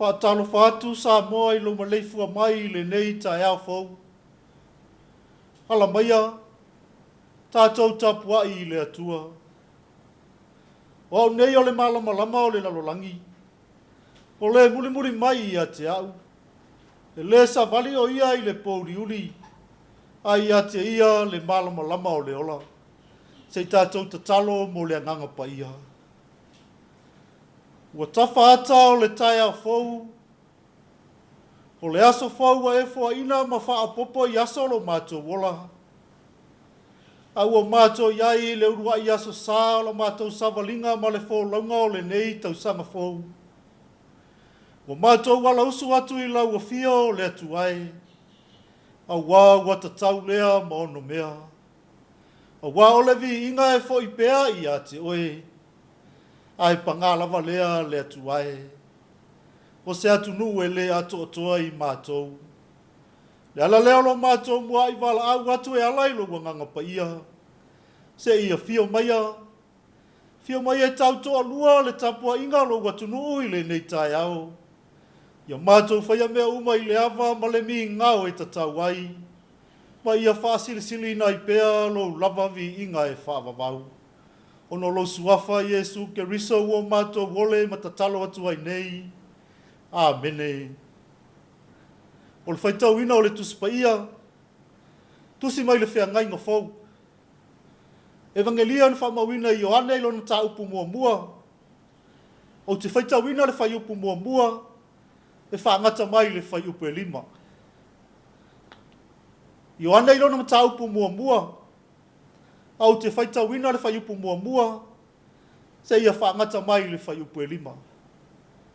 Faatalofa atu Samoa i lou maleifua mai i lenei taeao fou. Ala maia, tatou tapuai i le Atua. O au nei o le malamalama o le lalolagi. O le mulimuli mai ia te au. E le savali o ia i le pōuliuli, a ia te ia le malamalama o le ola. Se i tatou tatalo mo le Agaga Paia. Ua tafa ata o le taeao fou, o le aso fou ua e foaina ma faaopoopo i aso o lo matou ola. A ua matou i ai i le uluai aso sa o la matou savaliga ma le folauga o lenei tausaga fou. Ua matou alausu atu i lau afio le Atua e, auā ua tatau lea ma onomea. Auā o le viiga e foi pea ia te oe, ae pagā lava lea le Atua e, o se atunuu e le atoatoa i matou. Le ala lea o lo matou muaai valaau atu e ala i lou Agaga Paia, se i afio maia, afio mai e tau toalua le tapuaiga o lou atunuu i lenei taeao, ia matou faia mea uma i le ava ma le migao e tatau ai, ma ia faasilisiliina ai pea lou lava viiga e faavavau. Ona o lou Suafa Iesu Keriso ua matou ole ma tatalo atu ai nei. Amene. O le faitauina o le Tusi Paia, tusi mai le Feagaiga Fou. Evagelia na faamauina e Ioane i lona mataupu muamua. Ou te faitauina le fuaiupu muamua e faagata mai i le fuaiupu e 5. Ioane i lona mataupu muamua, a ou te faitauina le fuaiupu muamua seia faagata mai i le fuaiupu e 5.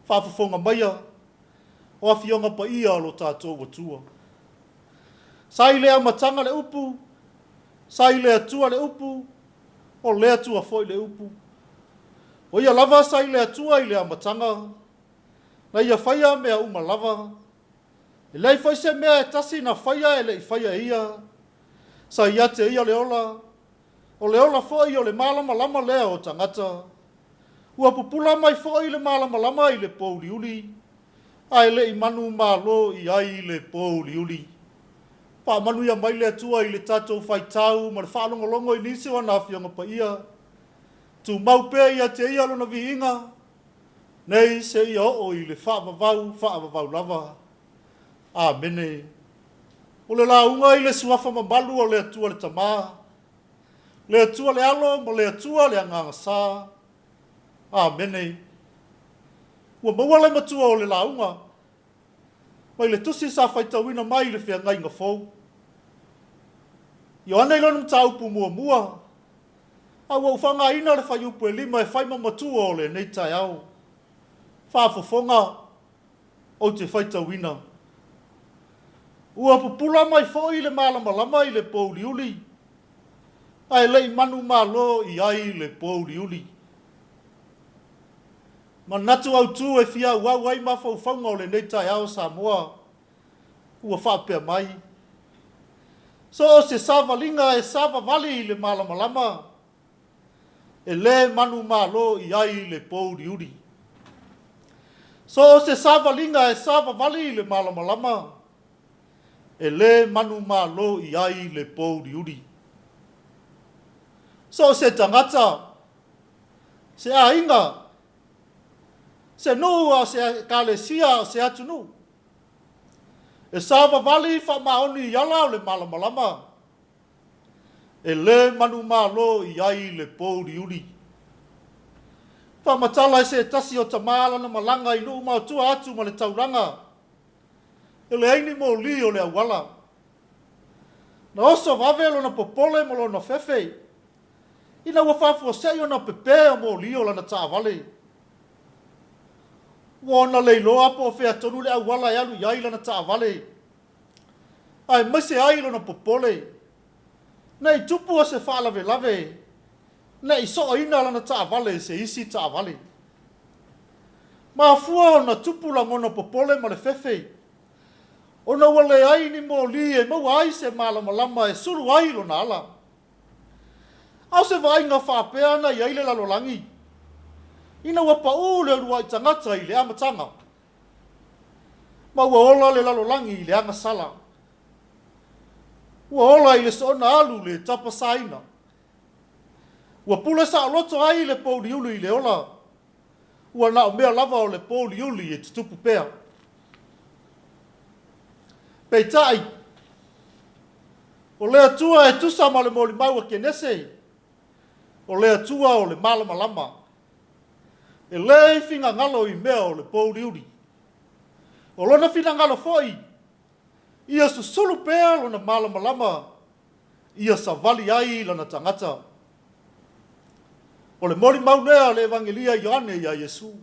Faafofoga maia, o Afioga Paia o lo tatou Atua. Sa i le amataga le upu, sa i le Atua le upu, o le Atua foi le upu. O ia lava sa i le Atua i le amataga, na ia faia mea uma lava. E leai foi se mea e tasi na faia e le i faia e ia. Sa ia te ia le ola, o le ola foi o le malamalama lea o tagata. Ua pupula mai foi le malamalama i le pōuliuli, ae le i manumalo i ai le pōuliuli. Faamanuia mai le Atua i le tatou faitau ma le faalogologo i nisi o ana Afioga Paia. Tumau pea ia te ia lona viiga, nei seia oo i le faavavau faavavau lava. Amene. O le lauga i le suafa mamalu o le Atua le Tama, le Atua le Alo ma le Atua le Agaga Sa. Amene. Ua maua le matua o le lauga mai le tusi sa faitauina mai i le Feagaiga Fou. Ioane i lona mataupu muamua, a ua ou faaaogaina le fuaiupu e 5 e fai ma matua o lenei taeao. Faafofoga ou te faitauina. Ua pupula mai foi le malamalama i le pōuliuli, ae le i manumalo i ai le pōuliuli. Manatu autu e fia auau ai mafaufauga o lenei taeao Samoa, ua faapea mai, So o se savaliga e savavali i le malamalama, e le manumalo i ai le pōuliuli. So o se savaliga e savavali i le malamalama, e le manumalo i ai le pōuliuli. So o se tagata, se aiga, se nuu a o se ekalesia a o se atunuu, e savavali faamaoni i ala o le malamalama, e le manumalo i ai le pōuliuli. Faamatala e se tasi o tama lana malaga i nuu ma tua atu ma le taulaga, e leai ni moli o le auala. Na oso vave lona popole ma lona fefe, ina ua faafuasei ona pepe o moli o lana taavale. Ua ona le iloa po o fea tonu le auala e alu i ai lana taavale, aemaise ai lona popole, ne i tupu o se faalavelave, ne i soaina lana taavale i se isi taavale. Mafua ona tupu lagona popole ma le fefe, ona ua leai ni moli e maua ai se malamalama e sulu ai lona ala. A o se vaaiga faapea na i ai le lalolagi, ina ua paū le uluai tagata i le amataga. Ma ua ola le lalolagi i le agasala. Ua ola i le soona alu le tapasaina. Ua pule saoloto ai le pouliuli i le ola. Ua na o mea lava o le pouliuli e tutupu pea. Peitai, o le Atua e tusa ma le molimau a Kenese, o le Atua o le malamalama. E le finagalo i mea o le pouliuli. O lona finagalo foi, ia susulu pea lona malamalama, ia savali ai lana tagata. O le molimau lea a le Evagelia a Ioane iā Iesu.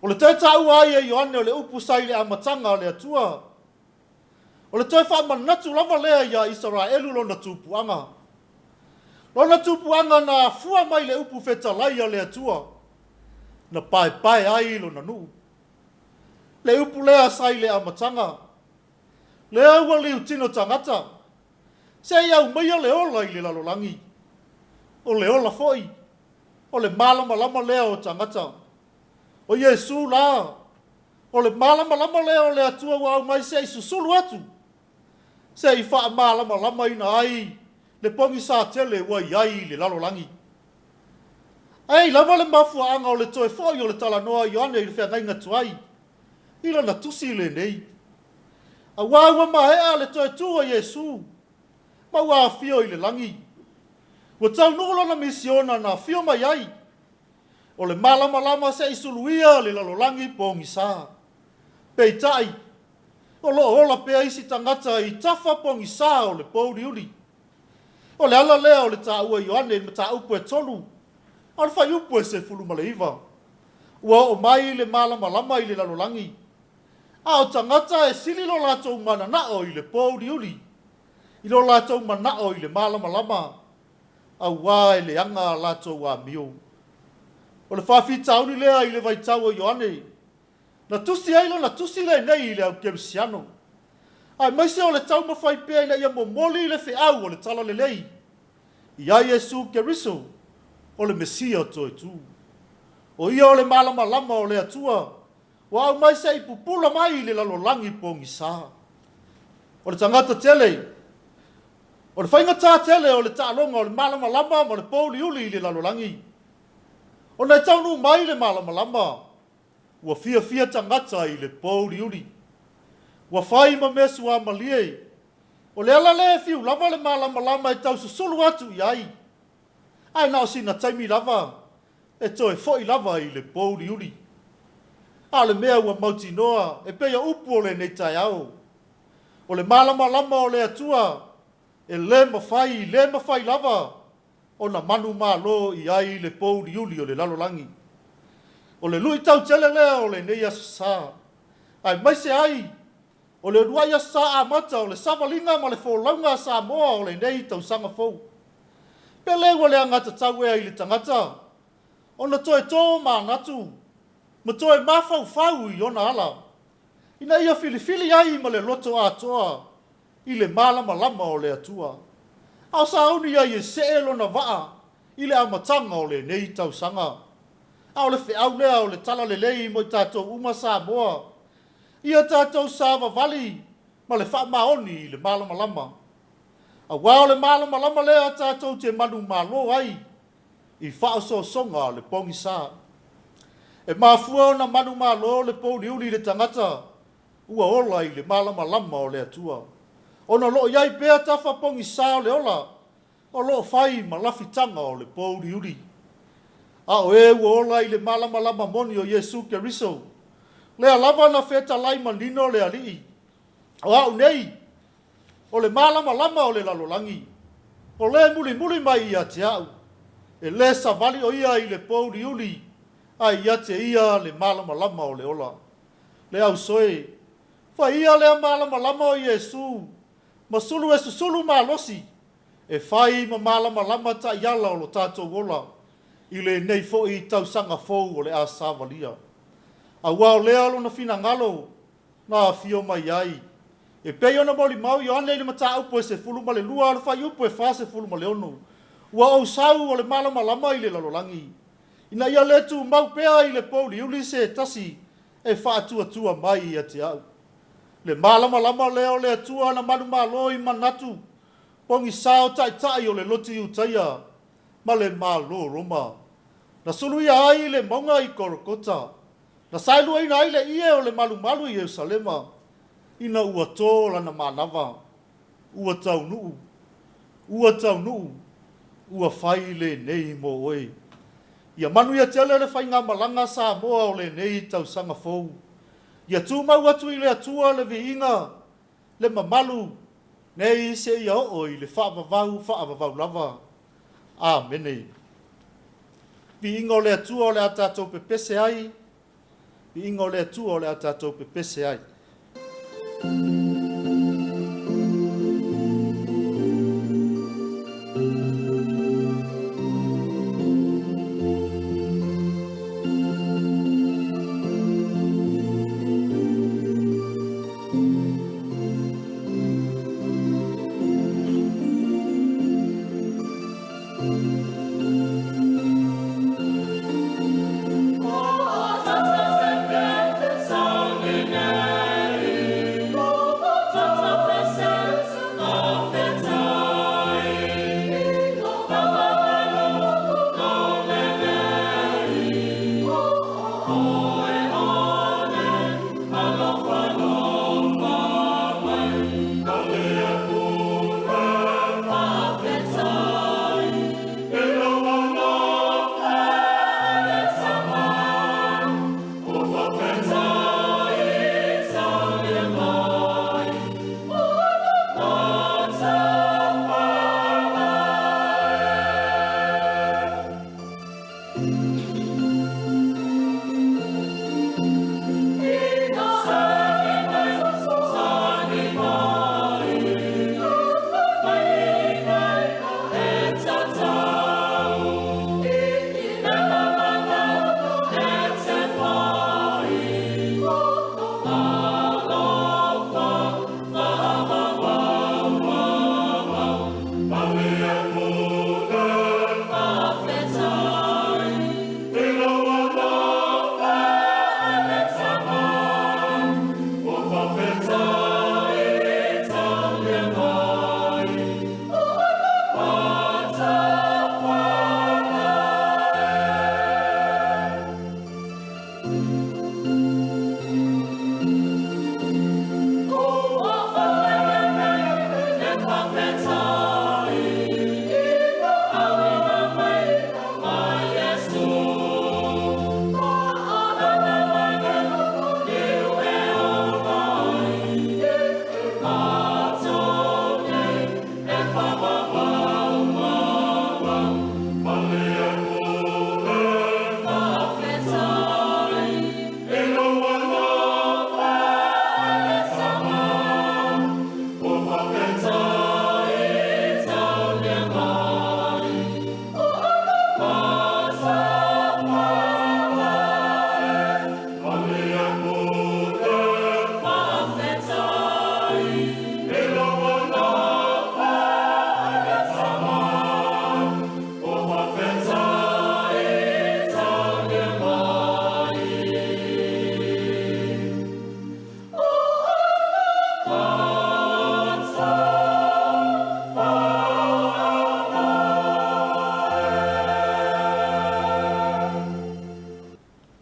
O le toe taua ai e Ioane o le upu sa i le amataga a le Atua, o le toe faamanatu lava lea iā Isaraelu lona tupuaga. Lona tupuaga na afua mai le upu fetalai a le Atua, na paepae ai lona nuu. Le upu lea sa i le amataga, lea ua liutino tagata, se i aumaia le ola i le lalolagi. O le ola foi, o le malamalama lea o tagata. O Iesu la, o le malamalama lea o le Atua ua aumai se i susulu atu, se i faamalamalamaina ai le pogisa tele ua i ai le lalolagi. Ae i ai lava le mafuaaga o le toe foi o le talanoa a Ioane i le feagaiga tuai i lana tusi lenei. Aua ua maea le toe tu a Iesu ma ua afio i le lagi. Ua taunuu lana misiona na afio mai ai, o le malamalama se i suluia le lalolagi pogisa. Peitai, o lo o ola pea isi tagata i tafa pogisa o le pouliuli. O le ala lea o le taua e Ioane i mataupu e 3, a o le fuaiupu e 19. Ua oo mai le malamalama i le lalolagi, a o tagata e sili lo latou mananao i le pouliuli, i lo latou manao i le malamalama, auā e leaga a latou amio. O le faafitauli lea i le vaitau o Ioane, na tusi ai lana tusi lenei i le au kerisiano, aemaise o le taumafai pea ina ia momoli le feau o le talalelei iā Iesu Keriso, o le Mesia toe tu. O ia o le malamalama o le Atua, ua aumai se i pupula mai i le lalolagi pogisa. O le tagata tele, o le faigata tele o le taaloga o le malamalama ma le pouliuli i le lalolagi. Ona e taunuu mai le malamalama, ua fiafia tagata i le pouliuli. Ua fai ma mea suamalie. O le ala lea e fiu lava le malamalama e taususulu atu i ai, ae na o sina taimi lava e toe foi lava i le pouliuli. A o le mea ua mautinoa e pei o upu o lenei taeao, o le malamalama o le Atua e le mafai, le mafai lava ona manumalo i ai le pouliuli o le lalolagi. O le luitau tele lea o lenei Aso Sa, aemaise ai o le uluai Aso Sa amata o le savaliga ma le folauga a Samoa o lenei tausaga fou. Pe le ua le alagatatau ea i le tagata ona toe to manatu ma toe mafaufau i ona ala, ina ia filifili ai ma le loto atoa i le malamalama o le Atua, a o sauni ai e see lona vaa i le amataga o lenei tausaga. A o le feau lea o le talalelei mo i tatou uma Samoa, ia tatou savavali ma le faamaoni i le malamalama. Aua o le malamalama lea tatou te manumalo ai i faaosoosoga a le pogisa. E mafua ona manumalo le pouliuli i le tagata ua ola i le malamalama o le Atua, ona o lo o i ai pea tafa pogisa o le ola o lo o fai ma lafitaga o le pouliuli. A o e ua ola i le malamalama moni o Iesu Keriso, lea lava na fetalai manino le Alii, o au nei, o le malamalama o le lalolagi, o le mulimuli mai ia te au, e le savali o ia i le pouliuli, ae ia te ia le malamalama o le ola. Le ausoe, fai ia lea malamalama o Iesu, ma sulu e susulu malosi, e fai ma malamalama taiala o lo tatou ola, i lenei foi tausaga fou o le a savalia. Aua o lea lona finagalo na afio mai ai. E pei ona molimau Ioane i le mataupu e 12 a o le fuaiupu e 46, ua ou sau o le malamalama i le lalolagi, ina ia le tumau pea i le pouliuli se tasi, e faatuatua mai ia te au. Le malamalama lea o le Atua na manumalo i manatu pogisa o taitai o le lotu Iutaia ma le Malo o Roma. Na suluia ai le mauga i Kolokota, na saeluaina ai le ie o le malumalu i Ierusalema, ina ua to lana manava, ua taunuu, ua taunuu, ua fai lenei mo oe. Ia manuia tele le faigamalaga a Samoa o lenei tausaga fou. Ia tumau atu i le Atua le viiga, le mamalu, nei seia oo i le faavavau faavavau lava. Amene. Viiga o le Atua o le a tatou pepese ai, viiga o le Atua o le a tatou pepese ai.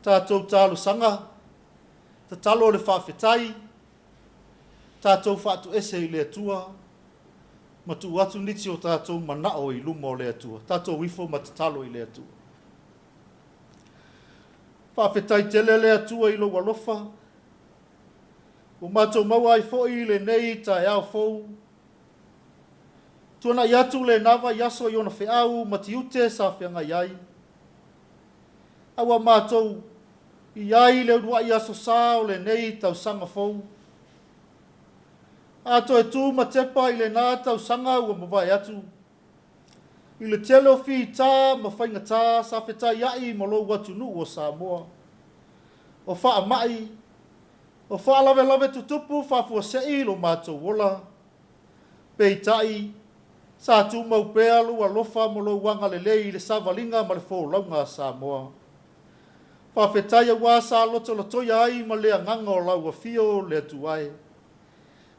Tatou talosaga, tatalo le faafetai, tatou faatoese i le Atua ma tuu atu nisi o tatou manao i luma o le Atua. Tatou ifo ma tatalo i le Atua. Faafetai tele le Atua i lou alofa, ua matou maua ai foi i lenei taeao fou. Tuanai atu lena vaiaso i ona feau ma tiute sa feagai ai. A ua matou i ai i le uluai aso sa o lenei tausaga fou. A toe tu ma tepa i lena tausaga ua mavae atu, i le tele o fita ma faigata sa fetaiai ma lou atunuu o Samoa, o faamai, o faalavelave tutupu faafuasei lo matou ola, peitai, sa tumau pea lou alofa ma lou agalelei i le savaliga ma le folauga a Samoa. Faafetai auā sa lotolotoia ai ma le agaga o lau afio le Atua e.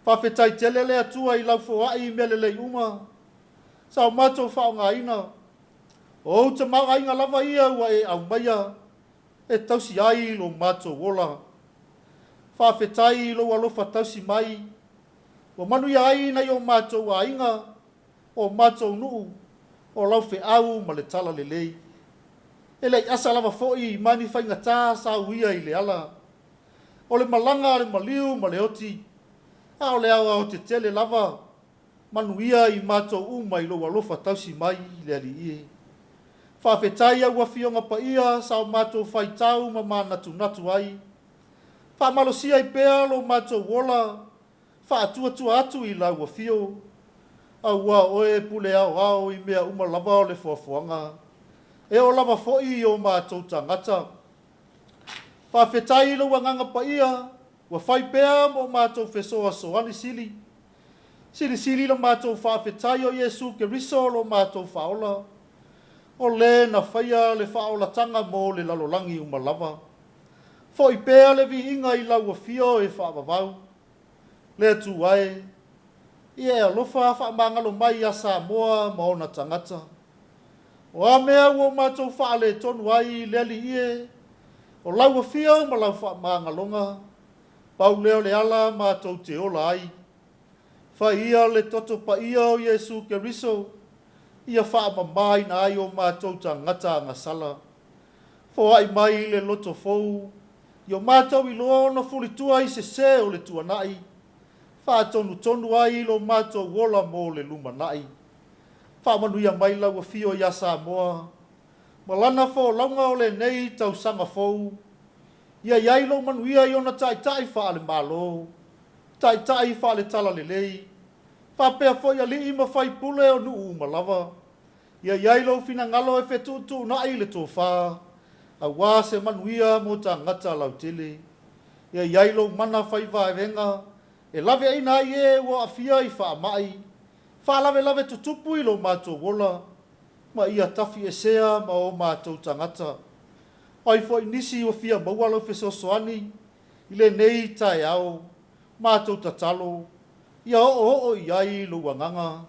Faafetai tele le Atua i lau foai i mea lelei uma sa o matou faaaogaina. O ou tamaoaiga lava ia ua e aumaia e tausi ai lo matou ola. Faafetai i lou alofa tausi mai ua manuia ai nai o matou aiga, o matou nuu, o lau feau ma le talalelei. E le i asa lava foi ma ni faigata sa uia i le ala. O le malaga a le maliu ma le oti, a o le aoaotetele lava, manuia i matou uma i lou alofa tausi mai le Alii e. Faafetai au Afioga Paia sa o matou faitau ma manatunatu ai. Faamalosia ai pea lo matou ola, faatuatua atu i lau afio, auā o oe e pule aoao i mea uma lava o le foafoaga, e oo lava foi i o matou tagata. Faafetai i lou Agaga Paia ua fai pea ma o matou fesoasoani sili. Silisili la matou faafetai o Iesu Keriso lo matou Faaola, o le na faia le faaolataga mo le lalolagi uma lava. Foi pea le viiga i lau afio e faavavau. Le Atua e, ia e alofa faamagalo mai ia Samoa ma ona tagata. O a mea ua o matou faaletonu ai le Alii e, o lau afio ma lau faamagaloga, pau lea o le ala matou te ola ai. Fai ia le toto paia o Iesu Keriso, ia faamamaina ai o matou tagata agasala. Foai mai le loto fou, ia o matou iloa ona fulitua i sesē o le tuanai, faatonutonu ai lo matou ola mo le lumanai. Faamanuia mai lau afio ia Samoa ma lana folauga o lenei tausaga fou, ia i ai lou manuia i ona taitai faale-Malo, taitai faale-Talalelei, faapea foi alii ma faipule o nuu uma lava. Ia i ai lou finagalo e fetuutuunai le tofa, auā se manuia mo tagata lautele. Ia i ai lou mana fai vaega e laveaina ai e ua aafia i faamai, faalavelave tutupu i lo matou ola, ma ia tafiesea ma o matou tagata. O ai foi nisi ua fia maua lau fesoasoani i lenei taeao, matou tatalo, ia oooo i ai lou agaga.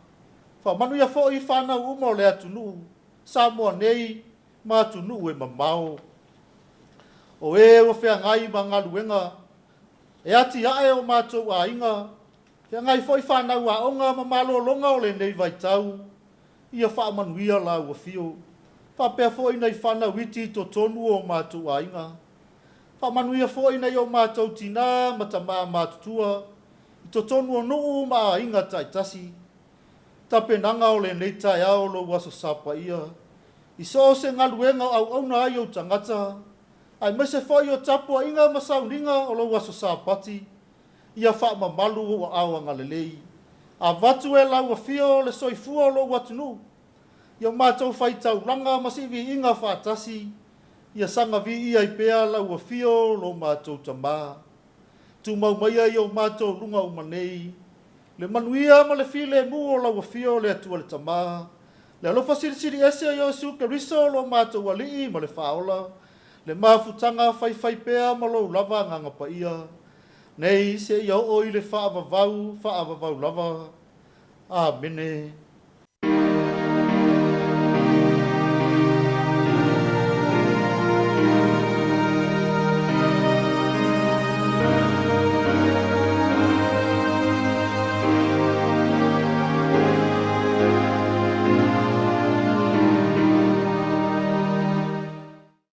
Faamanuia foi i fanau uma o le atunuu, Samoa nei ma atunuu e mamao. O e ua feagai ma galuega e atiae o matou aiga, feagai foi fanau aoga ma malologa o lenei vaitau, ia faamanuia lau afio. Faapea foi nai fanau iti i totonu o matou aiga. Faamanuia foi nai o matou tinā ma tamā matutua i totonu o nuu ma aiga taitasi. Tapenaga o lenei taeao lou Aso Sa paia, i so o se galuega o auauna ai ou tagata, aemaise foi o tapuaiga ma sauniga o lou Aso Sapati, ia faamamalu ou aao agalelei. Avatu e lau afio le soifua o lou atunuu, ia matou faitaulaga ma siiviiga faatasi, ia saga viia ai pea lau afio lo matou Tama. Tumau maia i o matou luga uma nei, le manuia ma le filemu o lau afio le Atua le Tama, le alofa silisili ese o Iesu Keriso lo matou Alii ma le Faaola, le mafutaga faifaipea ma lou lava Agaga Paia, nei seia oo i le faavavau faavavau lava. Amene.